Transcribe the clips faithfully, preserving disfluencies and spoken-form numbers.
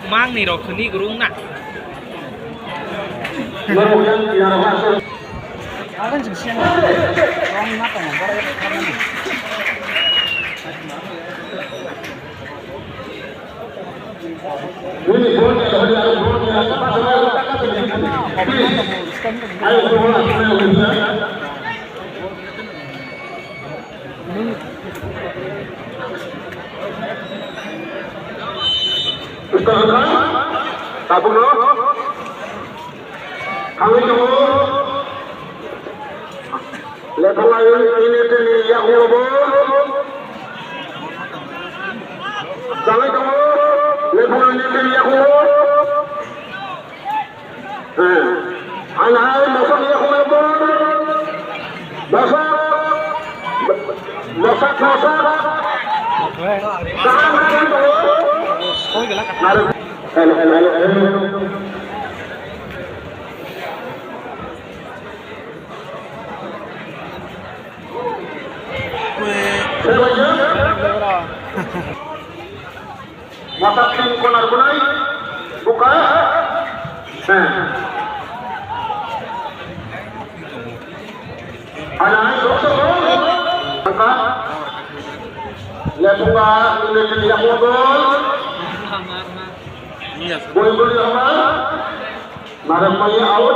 Mang ni rok khni gurung na. Tabukno thangwi tongo. Lephang ayung ini tini yakungo bo. Thangwi tongo. Lephang ini tini yakungo. Ana hai mosok ya khuya bo. Mosok. Mosok, mosok. Hello, hello, hello, hello. Hello, hello. Masa pink konar kunai buka. Heh. Ana hai doksa ko. Angka. Lepunga ini tidak modal. Boy boy apa? Marah mai out.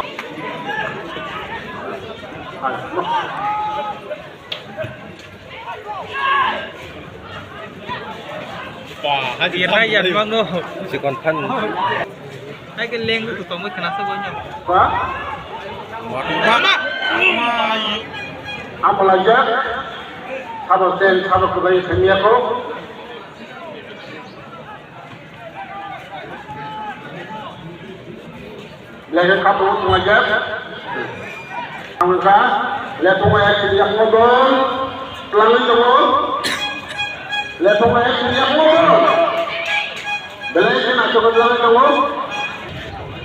Ba, hadi raya bang no. Sikon phan. Hai ke leng tu tongoi khana sa bonya. Ba? Mama. Apa lagi? Apa sen, apa kebaik seniaku? Lege kapu tunga jep. Angka, lepunga ya sini yakmo dol. Pelangi tongo. Lepunga ya sini yakmo dol. Belai kena coba pelangi tongo.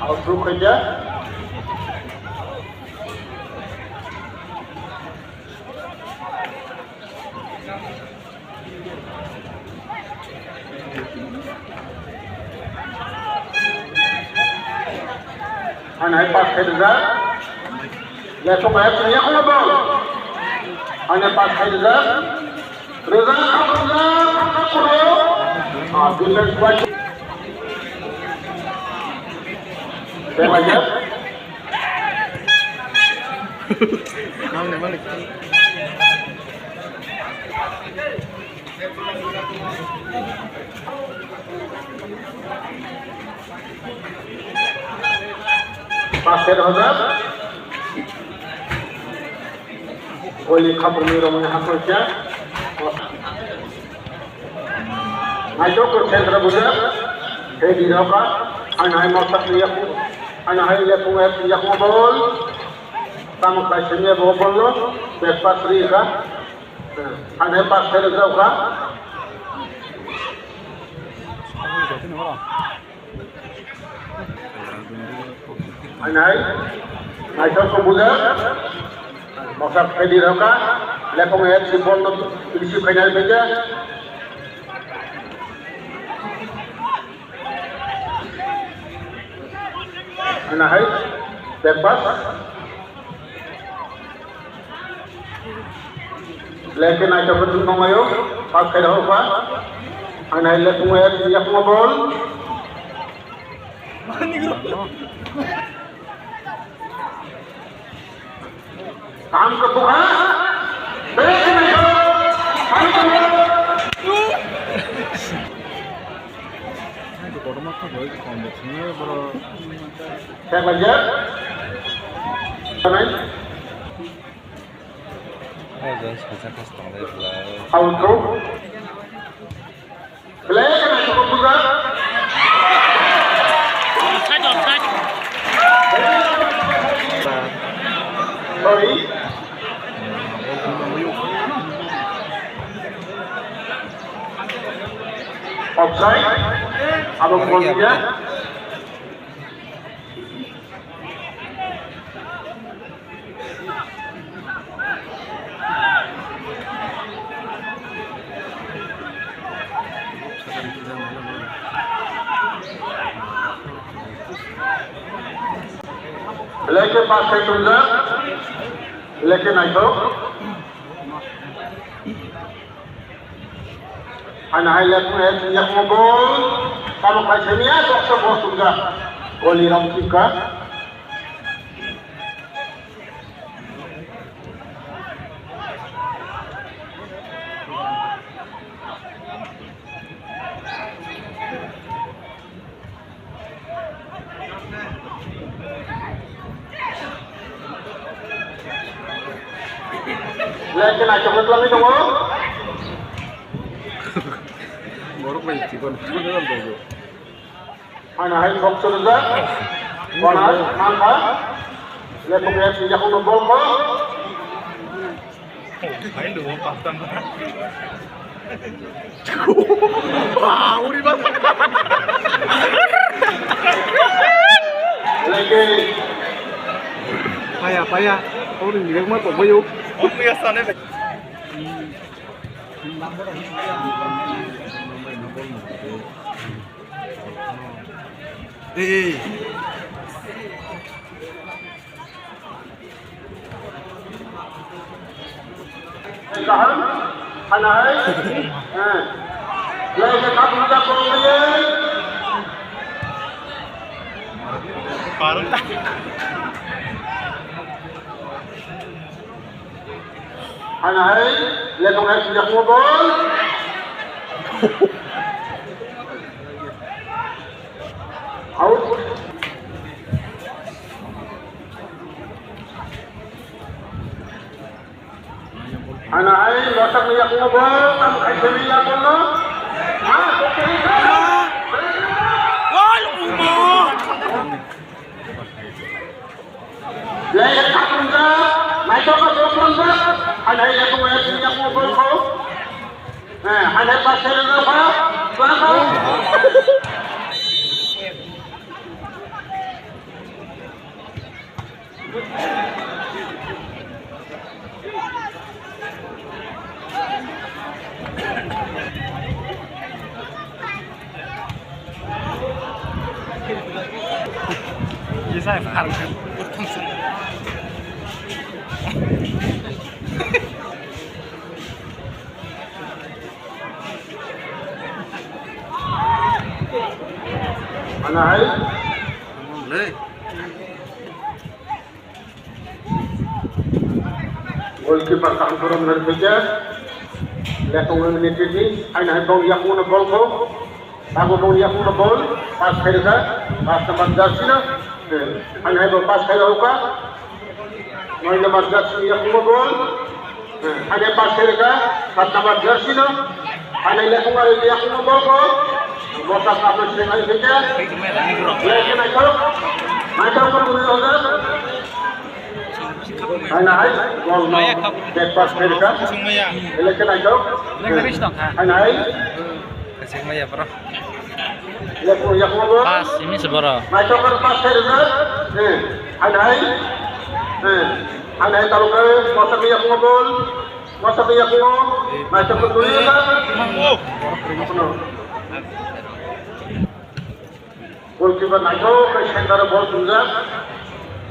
Outro kerja. Ani hai pass khai rijak. Lephung hai chini yakungo bol. Ani pass khai rijak. Rijak, rijak, rijak, rijak. Ah, defense bai. Belajar. Pass khai rijak. Oili khapungni romni hakoi khe. Naithok khe centre bujak. He di rok. Ani hai mosok ni yaku. Ani hai lephung yaku bol. Tamo khai sini bo bol lo. Back pass ri ka. Ani hai pass khai rijak ka. Hai nai, naithok khe bujak. Moksa phaidi rokha, lephung F C ball no receive khainai phaikha. Hai nai, back pass. Leke naithok khe thung tonglaio, pass khai rw kha. Ang nai lephung yak, yakmo bol. Kaham khe bukha. Leke naithok. Thek laijak. Hai, guys, kisa khas tonglai pula. Out throw. Play kana thok buka. Offside, offside. Sorry. Offside. Abo bol dia. Leke pass khai tongjak. Leke naithok. Haino hai lek, lek, yakmo gol. Tamo khai semiya, sok sok gol tongjak. Goli ram tingka. Lagi naik coklat lagi dong. Borok bai chikon. Haino hai thok chwrwjak. Bona mangkha. Lekhok ya sijak no bol ko. Hai lo, patang. Uri ba. Lagi. Paya, paya. Kau ni direct ma to bayo. Kau ni asal ni. Ei, ei. Kaham, hanai. Eh. Lai ke kap muda kong ye. Parang. Hanai, lekong hai sujak mo bol. Out. Hanai, mosak ni yak mo bol, tam khai semi yak mo no. Ha, oke. Gol, Uma. Lei, khatunjak, naithok khe bol khlonjak, hai hai yakung hai yakung bol kho. Eh, hai hai pass khe rwjak kha, kha kha. Mana hai? Goalkeeper kaham khorang nari phaikha. Lekong nang ni titi. Aina hai bong yakung no bol kho. Tago bong yakung no bol. Pass khairikha. Pass number jersey no. Aina hai bong pass khairokha. Noi number jersey yakung no bol. Aina pass khairikha. Sat number jersey no. Aina lekong nari yakung no bol kho. Bosa kaham nari phaikha. Lekong nai kho. Nai kho kho. Hai na hai, gol no, back pass khairikha. Ele khe naithok. Hai na hai. Kasik maya, bro. Ele ko yak mo. Pass, ini seboro. Naithok pass khairikha. Eh, hai na hai. Eh, hai na hai, taluk hai, mosak yak mo gol. Mosak yak mo. Naithok ko tuli ka. Goalkeeper naithok khe center o bol thumjak.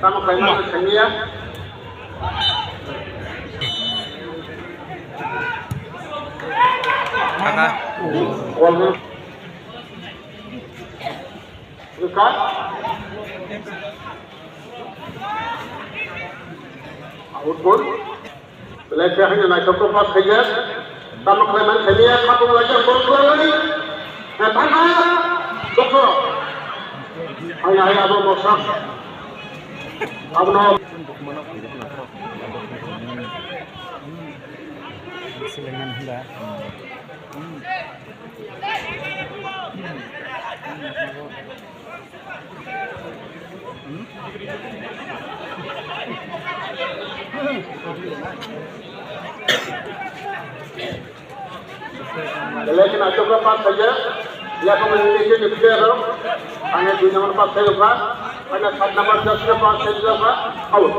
Tamo khlaimano semiya. Kaka. Bol no. Rwkha. Out ball. Belai khe haino naithok khe pass khaijak. Tamo khlai man khaimya, khatung laijak bol kwlangmani. Thangkha, doktor. Haino hai abo moksa. Abono. Silengan hula. Belai kheno achukma pass khaijak. Yakung ni titi ni player rok. Ani dui number pass khaijak kha. Ani sat number jersey pass khaijak kha. Out.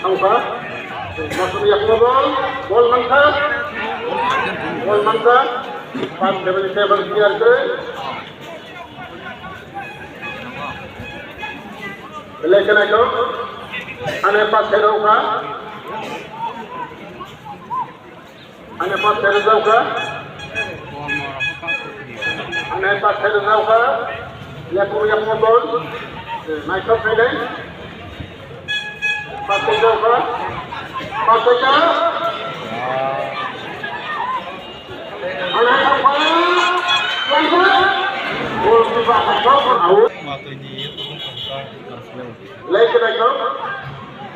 Thangkha. Masuk yakma bol. Bol mankha. Gol manka, pan table table clear kre. Belai khe naithok, ane pass khe rw kha. Ane pass khe rw kha. Ane pass khe rw kha. Yakung yakung bol. Naithok khe dai. Pass khe rw kha. Pass khe rw kha. Ane pass khe rw kha. Gol kipa naithok out. Lei khe naithok,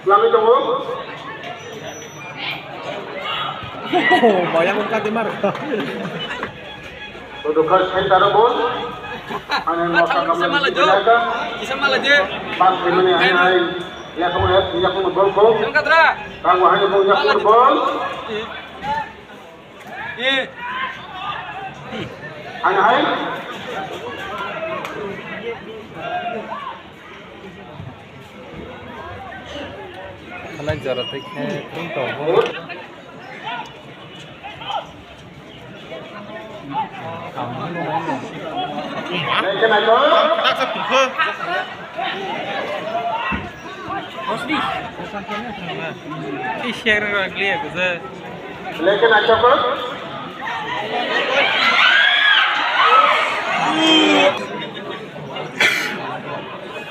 lami tongo. Oh, bayang wngkha de mar. Bodo kha center o bol. Ane masa kamla kisa mala jo. Kisa mala je. Bang khe mani hai hai. Yakung yakung bol ko. Tang wa hai bol yakung bol. Eh. Hai hai. Halai jora tei khe tong tongo. Leke na chokot.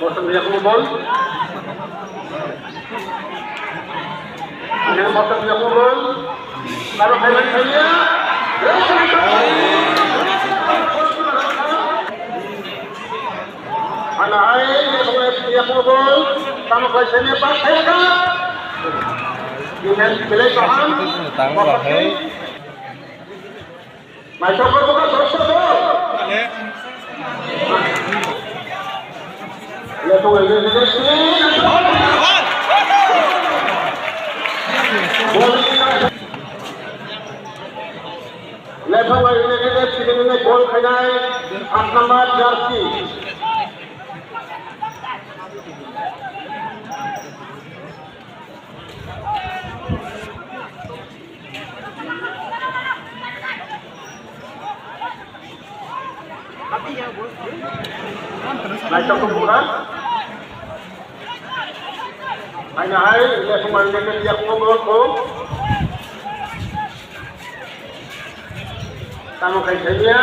Bosong dia kuma bol. Ini bosong dia kuma bol. Kalau kalian kalian. Ana hai, dia kuma bol. Kamu kau sini pas saya kan. Ini pilih paham. Tanggal lah, hei. Naithok khe buka soksa bo. Lethong bai United F C ni gol khainai aat number jersey. Naithok khe buka. Haino hai, lethong bai United yakung o bol kho. Tamo khai thaiya,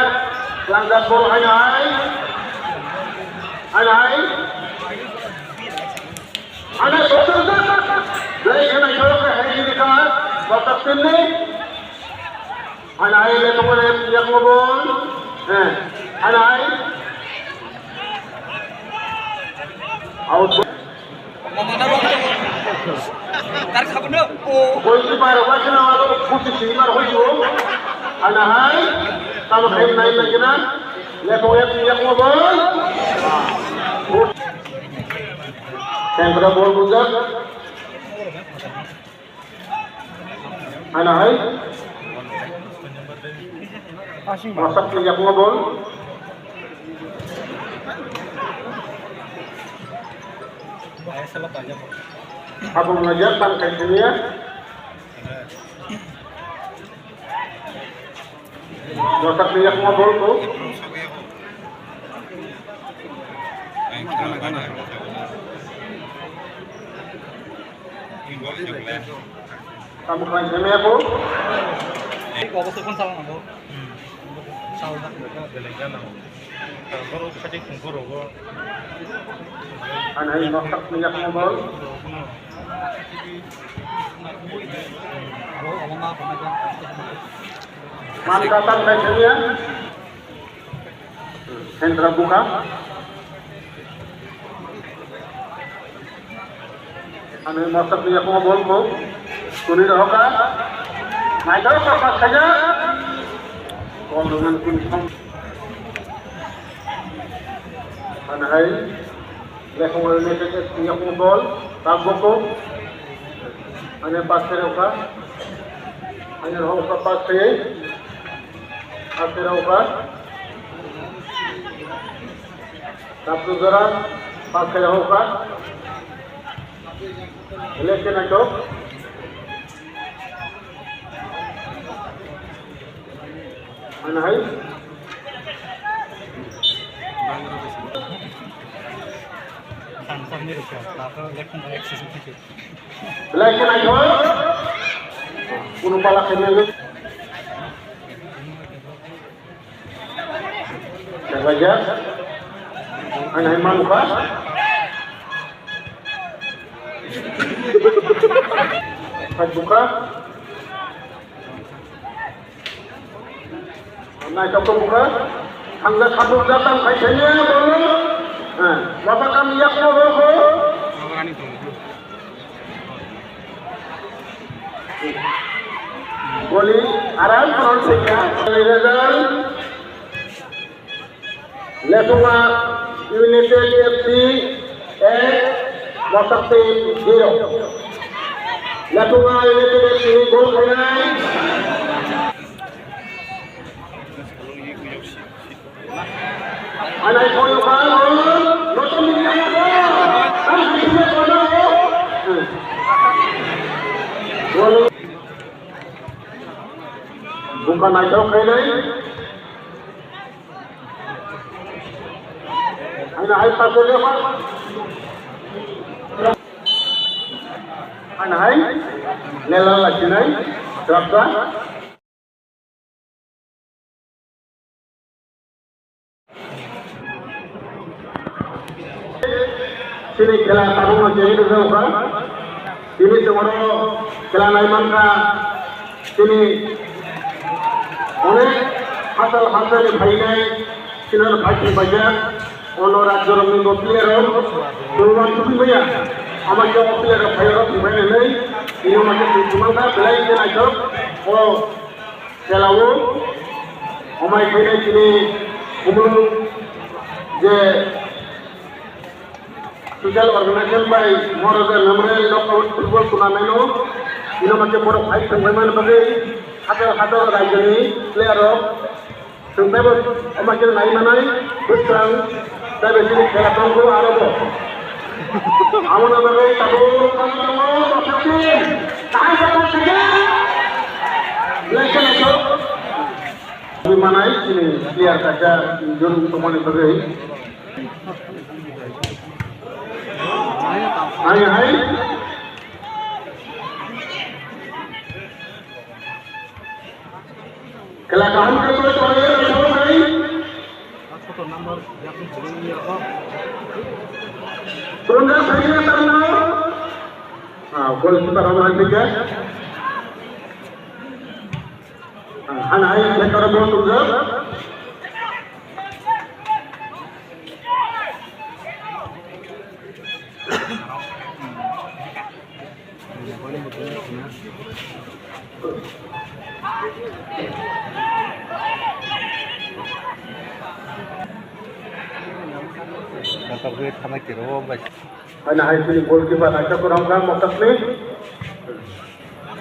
langjak bol haino hai. Haino hai. Ana sotor jak. Dai khana khoro khe hai ni ka. Sotor tinni. Ana hai le tongo le yakmo bol. Eh. Ana hai. Out. Tar khabu no. O. Goalkeeper wa khana wa phuti singmar hoiyo. Ana hai. Tamo khai nai lagi na. Le tongo le yakmo bol. Tengkra bol bujak. Ana hai. Masak ni yakmo bol. Abang ngajak tang kai sini ya. Masak ni yakmo bol ko. Tamo khlai khe maya ko. Ani hai masak ni yakmo bol. Man katan khlai khe maya. Central buka. Ani masak ni yakmo bol ko. Kuni rohoka. Naithok ko pas khaja. Bol dengan kuni som. Ani hai. Lethong bai United F C yakung bol, tak boko. Ani pass khe rw kha. Ani rw kha pass khe. Pass khe rw kha. Dapsu jora pass khe rw kha. Left khe naithok. Ano hai. Belai khe naithok. Kunu pala khe nangwi. Jaga jak. Ano hai mangkha. Hai bukha. Naithok tongkha. Thangja khabuk jatang khai thaiya bolo. Ha, baba kam yak mo ho ho. Boli aram koron senya. Result. Letunga United F C ek, Mosak Team zero. Letunga United F C goal khainai. Anai koyo ka, oh, noto mili ka, oh, ang haiya kono, oh. Bungka naithok khainai. Ano hai pasal dia, Pak. Ano hai, lela lagi nai, berapa? Sini khela tabung lagi itu berapa? Ini semua khela nai mangka. Chini onek hasal hasalni phainai, chini phaikhe paijak, ono rajyorokni bo player rok, chwng uansukwi maya, ama khe o player rok phai oro thwngmani hinwi, chini uansuk chwng thwngmangkha, belai khe naithok o khelao, amai khainai chini bumung je Social organization by Maharaja Memorial Knockout Football Tournament o ino mate borok hai thwngwi mani bagwi hajar hajar raijoni player rok thwngwi bo omo khe nai manai bwswng tei bini khela tongo aro bo. Aboni bagwi tabuk tongo tongo bosok team. Kaham sa tongo khe. Lengkhe lengkhe. Manai chini player kaisa injury tongmani bagwi. Hai, hai. Khela kaham khe tongwi tongwi rw hai. Tunda saya tahu. Ah, goalkeeper Roman Tiga. Hanai sektor bol tujak. Hanai hai sini goalkeeper naikha kwrwngkha Motakni.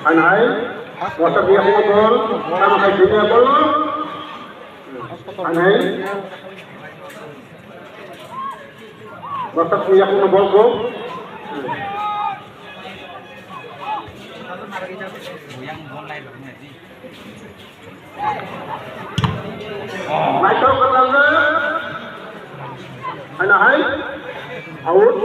Hanai Motak yakung bol, tamo hai sini bol. Hanai. Motak yakung bol go. Naithok kwrwngkha. Hanai hai. Out.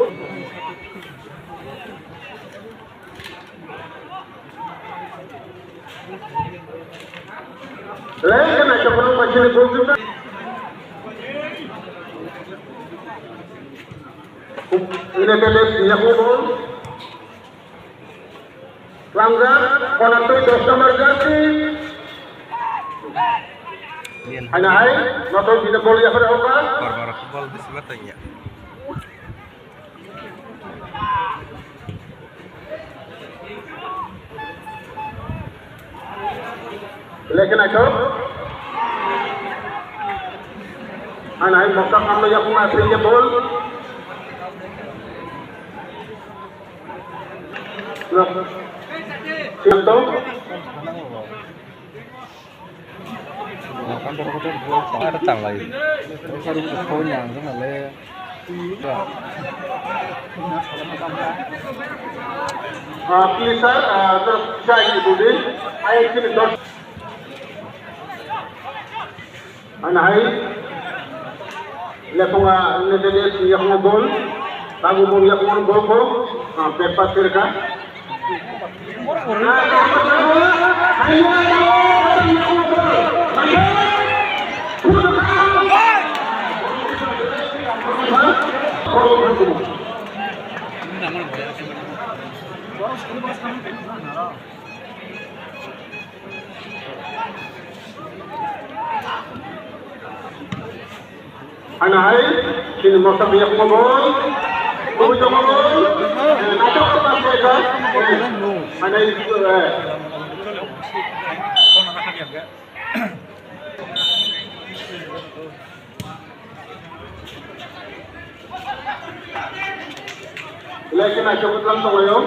Lengkhe naithok kwrwng bai chini goalkeeper. Ini tele yakung bol. Lamjak, konak twi dos number jersey. Haina hai, noto bini bol yaphar hoka. Korbar bol bisi batang ya. Leke naithok. Haina hai, mokta kamlo yaphar ma senge bol. Siyam to. Ada tanglai. Ah, please sir, ah, sir, saya itu dulu. Ayo sini dok. Ano hai lephunga nete de yakungo bol. Tabu bol yakungo bol ko. Ah, pepa sirka. Ano hai, sini motor dia pukul. Pukul pukul. Eh, nato apa sih kan? Eh, mana itu, eh. Lagi nak cepet lang tong ayo.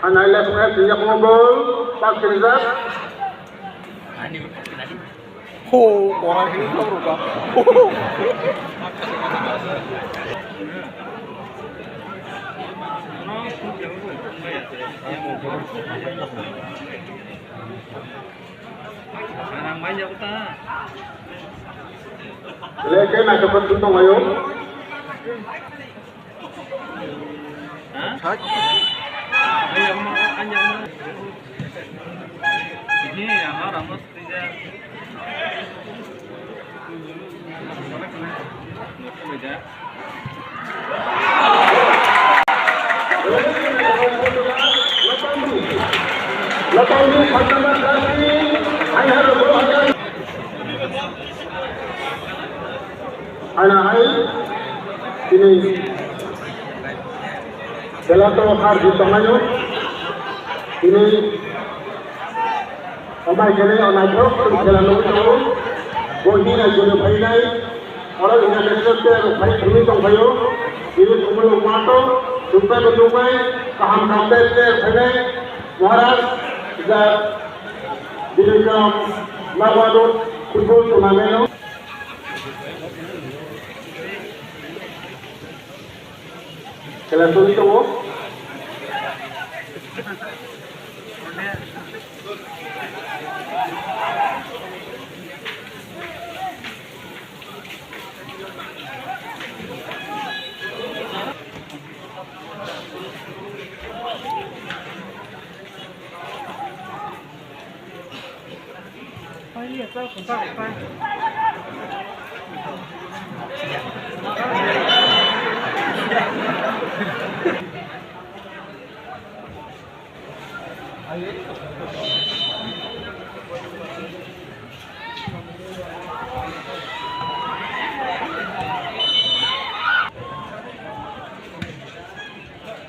Anai lagi nak siap ngobrol, pas kerja. Ho, orang ini tahu rupa. Leke na kapan tu tong ayo. Ano hai, tini belato har di tongayo, tini Obai kene o naithok khela nugwi tongo. Bo hwnwi naisingno phainai. Oro international player rok phai thwngwi tongphaio. Bini thwngmani mato thwngpai bo nukbai. Kaham kaham player phainai. Maharaj, ja, bini kam Nabado football tournament o. Khela twi tongo.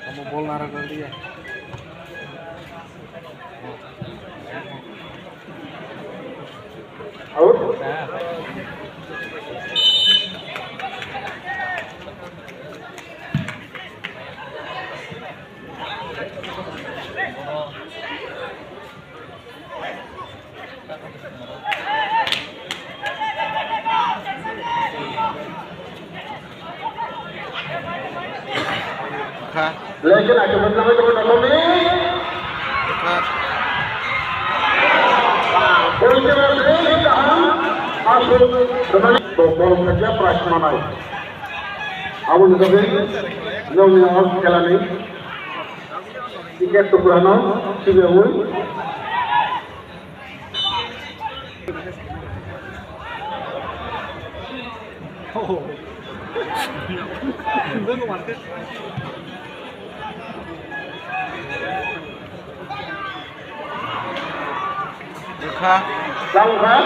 Kamu bol nara kali ya. Out. Kha. Lekin aku betul-betul nonton ni. Kha. Poinnya dari kaham, aku kembali bol kerja prize manai. Aku juga ni, nyong nyong kelani. Tiket tukuran no, sibui. Langkha.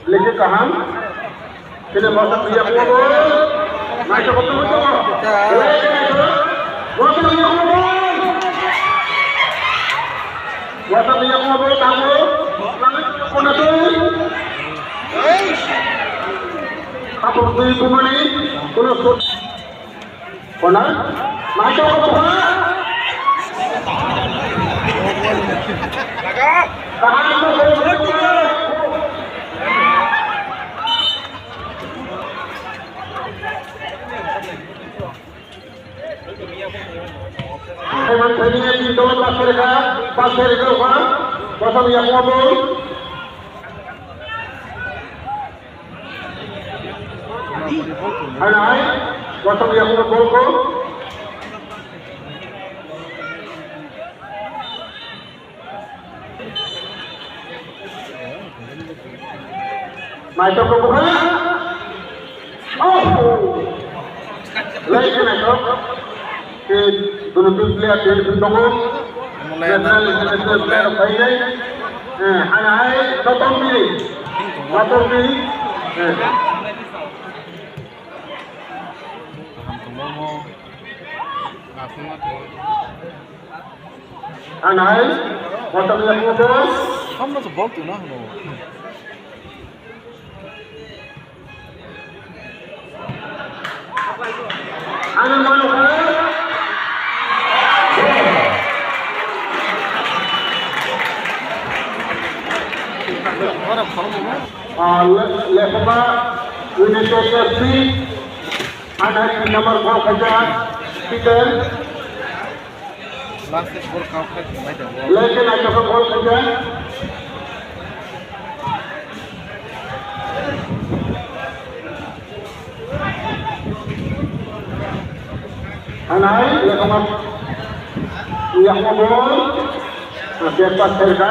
Lagi kaham. Sini masak dia pun. Kona, naithotok kha. Taiwan thani ni dol pasarika, pasarika kha, pasarika kha. Hai, hai, kosong ya, kosong bol ko. Naithotok kha. Oh. Lai khe naithotok. Ke dunu team player team tongo. National international player rok phainai. Eh, hai hai, Gautam Giri. Gautam Giri. Eh. Hai hai, Gautam Giri. Samno se bol tu na hano. Ani mano khe. Ah, le-, lekhama United F C, ani number four khaja, Peter. Last World Cup khe tongnai tongo. Last World Cup khe tongnai tongo. Anai, yakma, yakma bol. Nah, dia pas serka.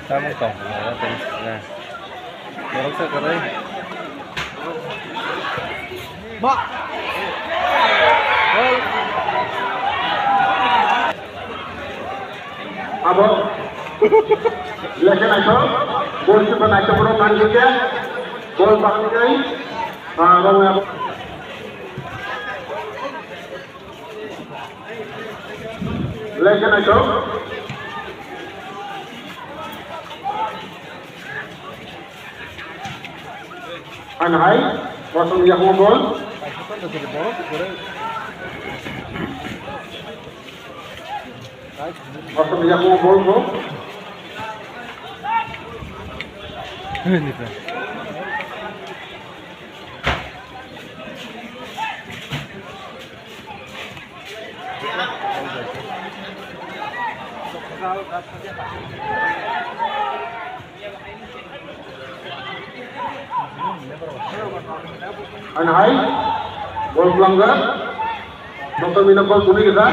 Tabuk tong, tabuk tong, na. Borok sa kwrwi. Ba. Abo. Lekha naithok. Bol kipa naithok borok man gite. Bol bahai nai. Ah, bang ya. Lekha naithok. Ano hai, bosong yakmo bol. Bosong yakmo bol ko. Ano hai, bol pelanggar, doktor mina bol tuni kita.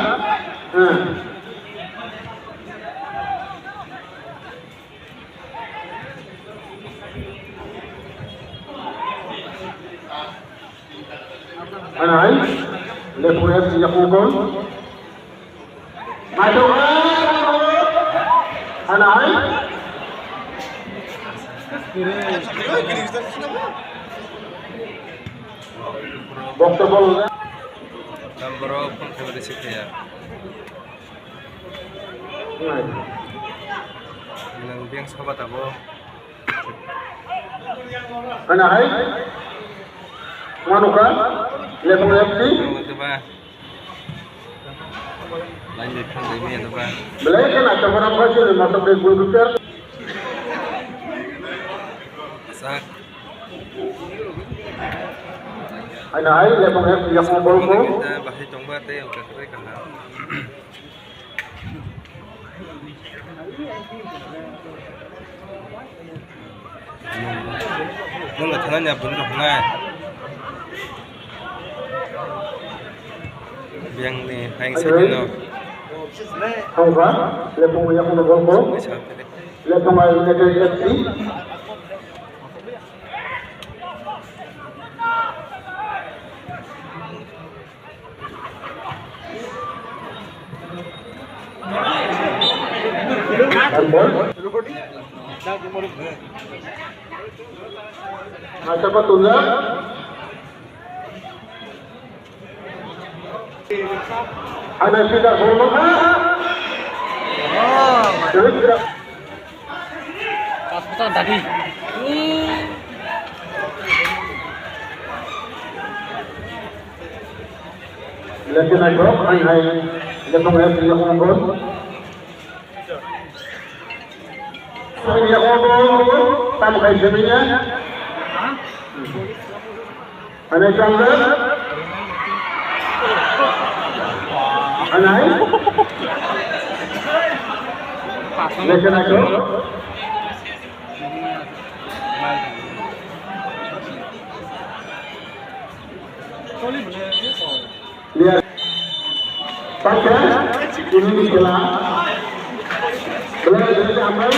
Hmm. Anai, left, left, yakung kon. Maju, anai. Bokto bol. Number of phone khabar receive ya. Nang beng soba tabo. Kana hai? Manu ka? Lepung lepti? Ano ba? Lain di phang di mi ano ba? Belai kana chamara ka jini masuk di guru bichar. Sak. Ana hai lepung lepti yakung bolko. Kita bahai tongba te ang kakre kana. Nwng thana nya bwrwi rok wngnai. Yang ni hai sa ni no. Thangba, Lephung yakung no golpo. Lephung ai United F C. Handball. Acha pa tunja. Ana sida golpo kha. Rudra. Pas putar tadi. Lagi naik bro, hai hai. Lephung hai, lephung bro. Hai, lephung bro. Tam kai sini ya. Anai changda. Anai. Lagi naik bro. Lihat. Pakai ini kela. Belai belai amai.